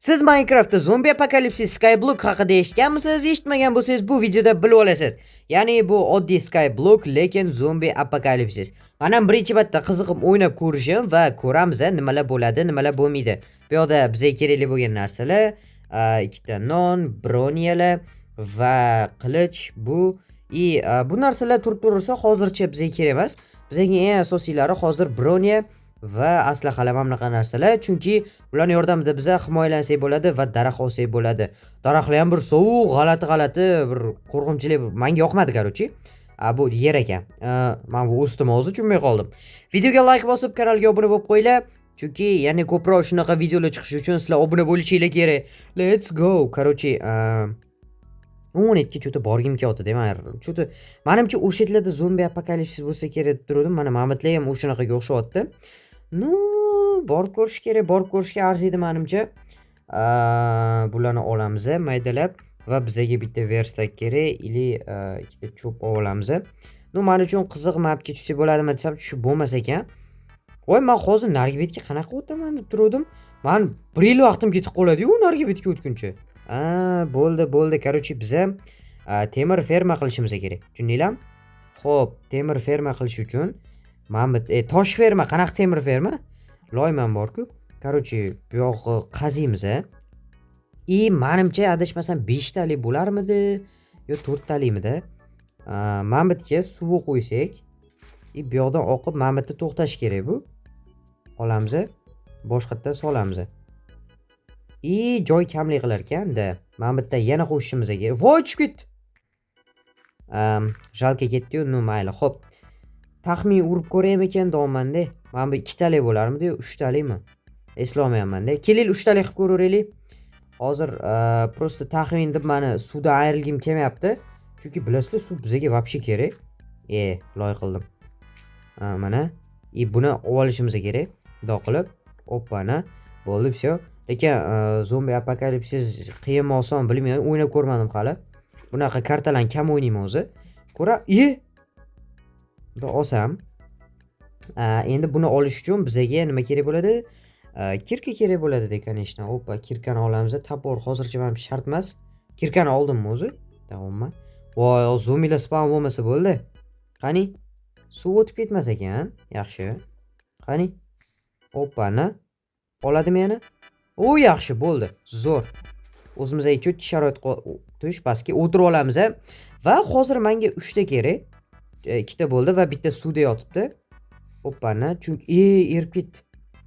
Siz Minecraftda zombi apokalipsis Skyblock haqida eshitganmisiz? Eshitmagan bo'lsangiz, bu videoda bilib olasiz. Ya'ni bu oddiy Skyblock, lekin zombi apokalipsis. Men ham birinchi marta qiziqib o'ynab ko'rishim va ko'ramiz nimalar bo'ladi, nimalar bo'lmaydi. Bu yoqda bizga kerakli bo'lgan narsalar, ikkita non, броня lar va qilich bu и bu narsalar turib tursa, hozircha bizga kerak emas. Bizga eng asosiylari hozir броня va aslahalar, mana bunaqa narsalar, chunki ularni yordamida biza himoyalansak bo'ladi va daraxt olsak bo'ladi. Daraxtlar ham bir sovuq, g'alati g'alati, bir qo'rqinchli, manga yoqmadi, короче. A, bu yer ekan. Man bu o'sdim, hozir tushunmay qoldim. Videoga like bosib, kanalga obuna bo'lib qo'yinglar. Chunki yana ko'proq shunaqa videolar chiqishi uchun sizlar obuna bo'lishinglar kerak. Let's go. Короче, 17 что-то borgim kelyapti, man что-то, manimcha, o'sha yerlarda zombi apokalipsis bo'lsa kerak deb turgandim. Mana mamitlar ham o'shanaqaga o'xshayapti. Ну, borib ko'rish kerak, borib ko'rishga arziydi manimcha. Bularni olamiz maydalab va bizaga bitta верстак kerak или ikkita cho'p olib olamiz. Ну, men uchun qiziq, mapga tushsak bo'ladimi desam, tushib bo'lmas ekan. Voy, man hozir narigi betga qanaqa o'taman deb turgandim. Man 1 yil vaqtim ketib qoladi-yu narigi betga o'tguncha. A, bo'ldi, bo'ldi. Короче, biza temir ferma qilishimiz kerak. Tushundinglarmi? Xo'p, temir ferma qilish uchun mana bu tosh ferma, qanaqa temir ferma? Loyman bor-ku. Короче, bu yog'i qaziymiz a. И manimcha, adashmasam, 5 talik bo'larmidi yo 4 talikmidi? Mana bu yerga suv qo'ysak, и bu yoqdan oqib mana bu yerda to'xtashi kerak bu. Olamiz, boshqatdan solamiz. И joy kamlik qilar ekanda. Mana bu yerda yana qo'shishimiz kerak. Voy, tushib ketdi. Жалко ketdi-yu, ну mayli. Xo'p. Taxmin urib ko'raymikan deyapman-da. Mana bu ikkitalik bo'larmidi yo uchtalikmi? Eslolmayapman-da. Kelinglar, uchtalik qilib ko'raveraylik. Hozir просто taxmin deb mani suvdan ayrilgim kelmayapti. Chunki bilasizlar, suv bizga вообще kerak. E, loy qildim. Ha, mana. И buni olishimiz kerak. Bundoq qilib, oppana. Bo'ldi, всё. Lekin zombi apokalipsis qiyinmi, oson, bilmayman, o'ynab ko'rmadim hali. Bunaqa kartalarni kam o'ynayman o'zi. Ko'ra, e! Bundoq olsam, endi buni olish uchun bizaga nima kerak bo'ladi? Кирка kerak bo'ladi-da, конечно. Oppa, кирка ni olamiz. Топор hozircha manimcha shart emas. Кирка ni oldimmi o'zi? Tamommi? Voy, zombilar spawn bo'lmasa bo'ldi. Qani? Suv o'tib ketmas ekan. Yaxshi. Qani? Oppani. Oladimi yana? O, yaxshi bo'ldi. Zo'r. O'zimizga cho'tki sharoit tush pastga o'tirib olamiz a. Va hozir menga 3 ta kerak. Ikkita bo'ldi va bitta suvda yotibdi. Oppani, chunki erib ketdi.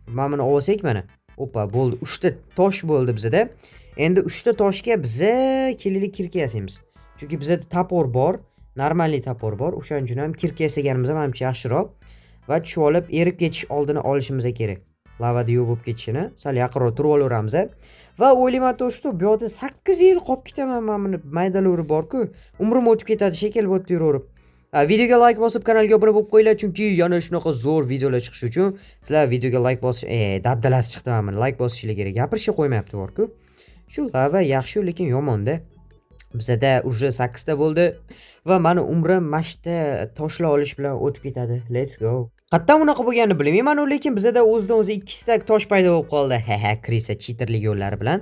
Mana buni olsak mana. Oppa, bo'ldi. 3 ta tosh bo'ldi bizada. Endi 3 ta toshga biza kelaylik, кирка yasaymiz. Chunki bizada топор bor, нормальный топор bor. O'shaning uchun ham кирка yasaganimiz manimcha yaxshiroq. Va tushib olib, erib ketish oldini olishimiz kerak. Lavada yo'q bo'lib ketishini sal yaqinroq turib olaveramiz. Va o'ylayman то, что bu yoqda 8 yil qolib ketaman, mana buni maydalavurib bor-ku. Umrim o'tib ketadi shekilli bu yerda yuraverib. Videoga like bosib, kanalga obuna bo'lib qo'yinglar, chunki yana shunaqa zo'r videolar chiqishi uchun sizlar videoga like bosish, dabdalasi chiqdi mana buni. Like bosishinglar kerak. Gapirishga qo'ymayapti bor-ku. Shu lava yaxshi, lekin yomonda. Bizada уже 8 ta bo'ldi va mani umrim mana shu yerda toshlar olish bilan o'tib ketadi. Let's go. Qayerdan unaqa bo'lganini bilmayman, lekin bizada o'zidan o'zi 2 стак tosh paydo bo'lib qoldi. Ha ha, крыса читер lik yo'llari bilan.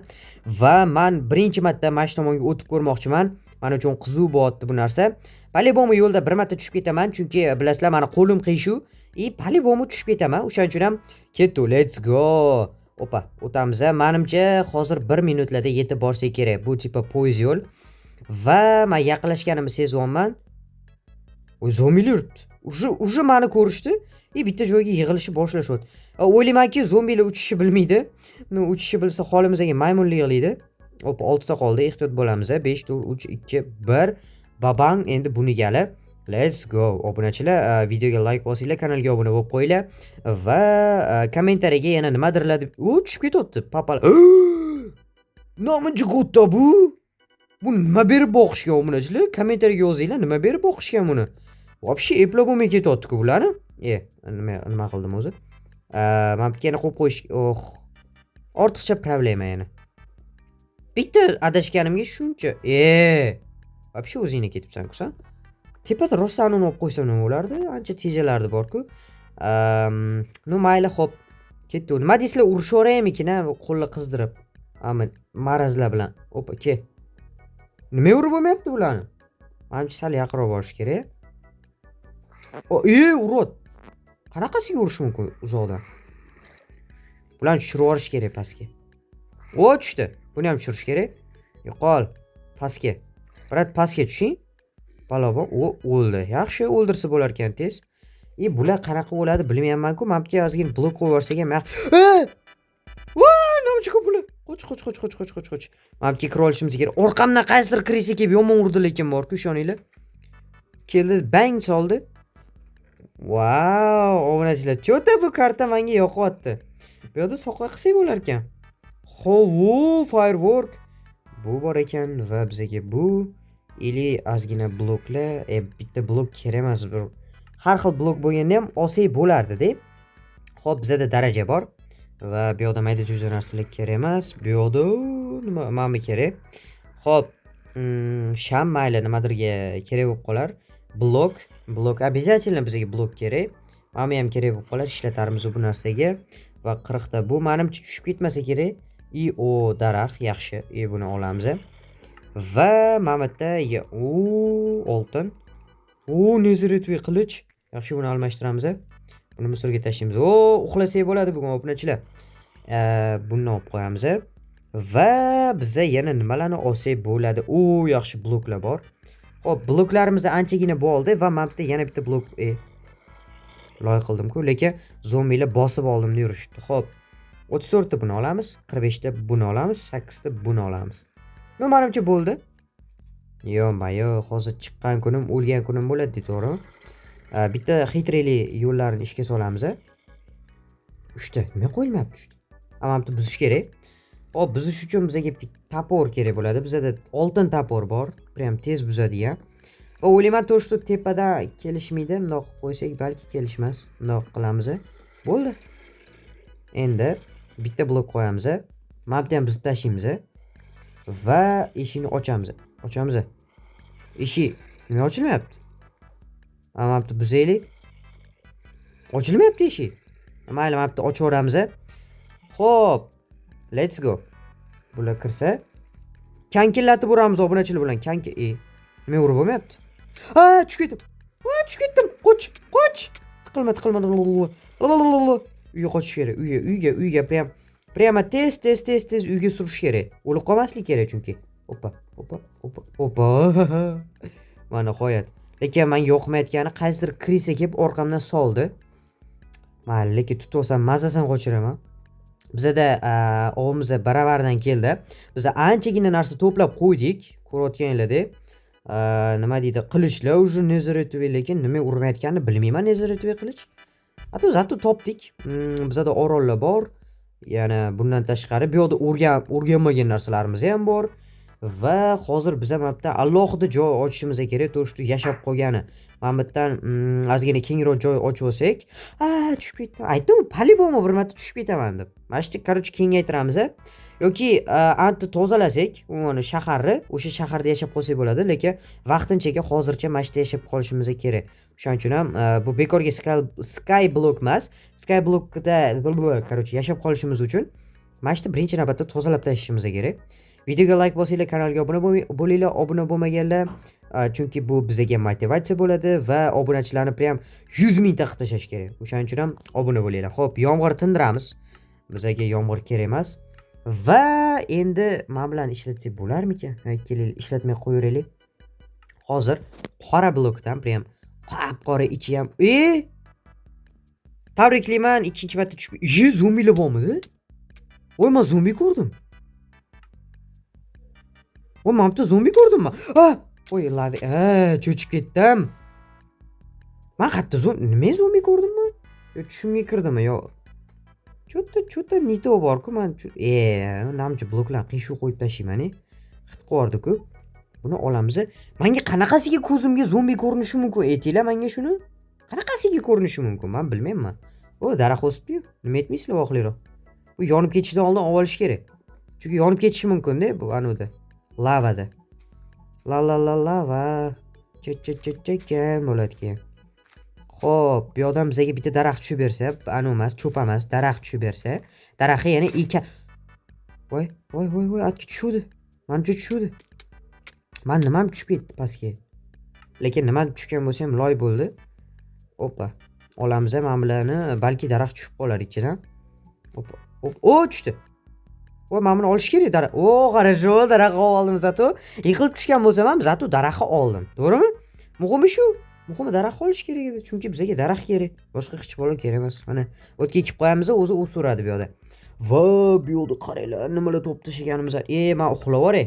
Va man birinchi marta mana shu tomonga o'tib ko'rmoqchiman. Men uchun qiziq bo'lyapti bu narsa. По-любому yo'lda bir marta tushib ketaman, chunki bilasizlar, mani qo'lim qiyshuv и по-любому tushib ketaman. O'shaning uchun ham ketdik. Let's go. Opa, o'tamiz. Manimcha, hozir 1 minutlarda yetib borsak kerak. Bu типа poyezd yo'l. Va men yaqinlashganimni sezyapman. Voy, zombilar yuribdi. Уже mani ko'rishdi и bitta joyga yig'ilishni boshlashyapti. O'ylaymanki, zombilar uchishni bilmaydi. Ну, uchishni bilsa, holimizga maymunlik yig'laydi. Opa, 6 ta qoldi. Ehtiyot bo'lamiz. 5, 4, 3, 2, 1. Babang, endi buni gali. Let's go. Obunachilar, videoga like bosinglar, kanalga obuna bo'lib qo'yinglar va kommentariyaga yana nimadirlar deb. U tushib ketyapti. Papal. Namuncha katta bu? Bu nima berib boqishgan, obunachilar? Kommentariyaga yozinglar, nima berib boqishgan buni? Вообще eplab bo'lmay ketyapti-ku bularni. E, nima nima qildim o'zi? Mana bu yana qo'yib qo'yish, oh. Ortiqcha problema yana. Bitta adashganimga shuncha. E, вообще o'zingni ketibsan-ku san. Tepada rostdan uni olib qo'ysam nima bo'lardi? Ancha tejalardi bor-ku. Ну mayli, xo'p. Ketdi. Nima deysizlar, urushaveraymikin a, qo'lni qizdirib. Mana marazlar bilan. Opa, ke. Nima urib bo'lmayapti bularni? Manimcha, sal yaqinroq borish kerak. O, e, урод. Qanaqasiga urish mumkin uzoqdan? Bularni tushirib yuborish kerak pastga. O, tushdi. Buni ham tushirish kerak. Yo'qol. Pastga. Брат, pastga tushing. Palabon, u o'ldi. Yaxshi, o'ldirsa bo'lar ekan tez. E, bular qanaqa bo'ladi bilmayapman-ku. Mana bu yerga ozgina blok qo'yib yuborsak ham yaxshi. E! Va, namcha ko'p bular. Qoch, qoch, qoch, qoch, qoch, qoch, qoch. Mana bu yerga kirib olishimiz kerak. Orqamdan qaysidir крыса kelib yomon urdi lekin bor-ku, ishoninglar. Keldi, bang soldi. Vau, obunachilar, чё-то bu karta menga yoqyapti. Bu yoqda soqqa qilsak bo'lar ekan. Hovu, firework. Bu bor ekan va bizaga bu или ozgina bloklar, bitta blok kerak emas, bir har xil blok bo'lganda ham olsak bo'lardi-da. Xo'p, bizada daraja bor va bu yoqda mayda chuyda narsalar kerak emas. Bu yoqda nima, mana bu kerak. Xo'p, sham mayli, nimadirga kerak bo'lib qolar. Blok, blok обязательно bizga blok kerak. Mana bu ham kerak bo'lib qolar, ishlatarmiz bu narsaga va 40 ta bu manimcha tushib ketmasa kerak. И o daraxt yaxshi. И buni olamiz. Va mana bu yerda o oltin. O, незеритовый qilich. Yaxshi, buni almashtiramiz. Buni мусор ga tashlaymiz. O, uxlasak bo'ladi bugun, obunachilar. Buni olib qo'yamiz. Va biza yana nimalarni olsak bo'ladi? O, yaxshi bloklar bor. Xo'p, bloklarimiz anchagina bo'ldi va mana bu yerda yana bitta blok loy qildim-ku, lekin zombilar bosib oldimda yurishibdi. Xo'p, 34 ta buni olamiz, 45 ta buni olamiz, 8 ta buni olamiz. Ну, manimcha bo'ldi. Ё-моё, hozir chiqqan kunim o'lgan kunim bo'ladi, to'g'rimi? Bitta хитрый lik yo'llarini ishga solamiz. 3 ta. Nima qo'yilmayapti 3 ta? A, mana bu yerda buzish kerak. Hop, buzish uchun bizga bitta топор kerak bo'ladi. Bizada oltin топор bor. Прям tez buzadigan. Va o'ylayman, то что tepada kelishmaydi. Bundoq qilib qo'ysak balki kelishmas. Bundoq qilamiz. Bo'ldi. Endi bitta blok qo'yamiz. Mana bu yerda ham buzib tashlaymiz. Va eshikni ochamiz. Ochamiz. Eshik nima ochilmayapti? Mana bu yerda buzaylik. Ochilmayapti eshik. Mayli, mana bu yerda ochib yuboramiz. Xo'p, let's go. Bular kirsa, kankillatib uramiz obunachilar bilan. Kanki, nima urib bo'lmayapti? Ha, tushib ketdim. Ha, tushib ketdim. Qoch, qoch. Tiqilma, tiqilma. Uyga qochish kerak. Uyga, uyga, uyga прям прямо tez, tez, tez, tez uyga surish kerak. O'lib qolmaslik kerak chunki. Oppa, oppa, oppa, oppa. Mana nihoyat. Lekin menga yoqmayotgani, qaysidir крыса kelib orqamdan soldi. Mayli, lekin tutib olsam mazasini qochiraman. Bizada ovimiz baravaridan keldi. Biz anchagina narsa to'plab qo'ydik, ko'rayotganinglardek. Nima deydi, qilichlar уже незеритовый, lekin nima urmayotganini bilmayman незеритовый qilich. А то зато topdik. Bizada orollar bor. Yana bundan tashqari bu yoqda o'rganmagan narsalarimiz ham bor. Va hozir biza mana bu yerda alohida joy ochishimiz kerak, то что yashab qolgani. Mana bu yerdan ozgina kengroq joy ochib olsak, a, tushib ketdim. Aytdim-ku, по-любому bir marta tushib ketaman deb. Mana shu yerda, короче, kengaytiramiz yoki ancha tozalasak, umuman shaharni, o'sha shaharda yashab qolsak bo'ladi, lekin vaqtinchaga hozircha mana shu yerda yashab qolishimiz kerak. O'shaning uchun ham bu bekorga sky block emas. Sky blockda, короче, yashab qolishimiz uchun mana shu yerda birinchi navbatda tozalab tashlashimiz kerak. Videoga like bosinglar, kanalga obuna bo'linglar, obuna bo'lmaganlar, chunki bu bizaga motivatsiya bo'ladi va obunachilarni прям 100 mingta qilib tashlash kerak. O'shaning uchun ham obuna bo'linglar. Xo'p, yomg'ir tindiramiz. Bizaga yomg'ir kerak emas. Va endi mana bularni ishlatsak bo'larmikan? Ha, kelinglar, ishlatmay qo'yaveraylik. Hozir qora blokdan прям qop-qora ichi ham. E! Tabriklayman, ikkinchi marta tushib. Ye, zombilar bormidi? Voy, men zombi ko'rdim. Voy, mana bu yerda zombi ko'rdim man. Ah! Voy, lava, ha, cho'chib ketdim. Man qayerda nima zombi ko'rdim man? Yo tushimga kirdimi yo? Чё-то, чё-то не то bor-ku, man namcha bloklarni qiyshuv qo'yib tashlayman, e. Hid qilyubordi-ku. Buni olamiz. Menga qanaqasiga ko'zimga zombi ko'rinishi mumkin? Aytinglar menga shuni. Qanaqasiga ko'rinishi mumkin? Men bilmayman. O, daraxt o'sibdi-yu. Nima aytmaysizlar voqeliroq? Bu yonib ketishidan oldin olib olish kerak. Chunki yonib ketishi mumkin-da bu anuvda. Lavada. La la la lava. Ch ch ch chakan bo'ladi keyin. Xo'p, bu yoqdan bizga bitta daraxt tushib bersa, anu emas, cho'p emas, daraxt tushib bersa, daraxtga yana. Voy, voy, voy, voy, atga tushuvdi. Manimcha, tushuvdi. Man nimam tushib ketdi pastga. Lekin nima tushgan bo'lsa ham, loy bo'ldi. Опа. Olamiz mana bularni, balki daraxt tushib qolar ichidan. Опа. Оп, o, tushdi. O, mana buni olish kerak daraxt. O, хорошо, daraxt oldim зато. Yiqilib tushgan bo'lsam ham, зато daraxtni oldim. To'g'rimi? Muhimi shu. Muhimi, daraxt olish kerak edi. Chunki bizga daraxt kerak. Boshqa hech balo kerak emas. Mana o'tga ekib qo'yamiz, o'zi o'saveradi bu yoqda. Va bu yoqda qaranglar, nimalar topib tashlaganimiz. E, man uxlab yuboray.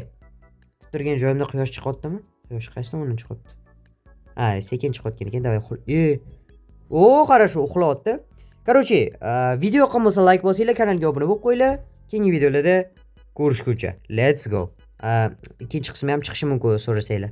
Turgan joyimda quyosh chiqyaptimi? Quyosh qaysi tomondan chiqyapti? Ha, sekin chiqayotgan ekan. Давай uxla. E. O, хорошо, uxlayapti. Короче, video yoqqan bo'lsa, like bosinglar, kanalga obuna bo'lib qo'yinglar. Keyingi videolarda ko'rishguncha. Let's go. Ikkinchi qismi ham chiqishi mumkin, so'rasanglar.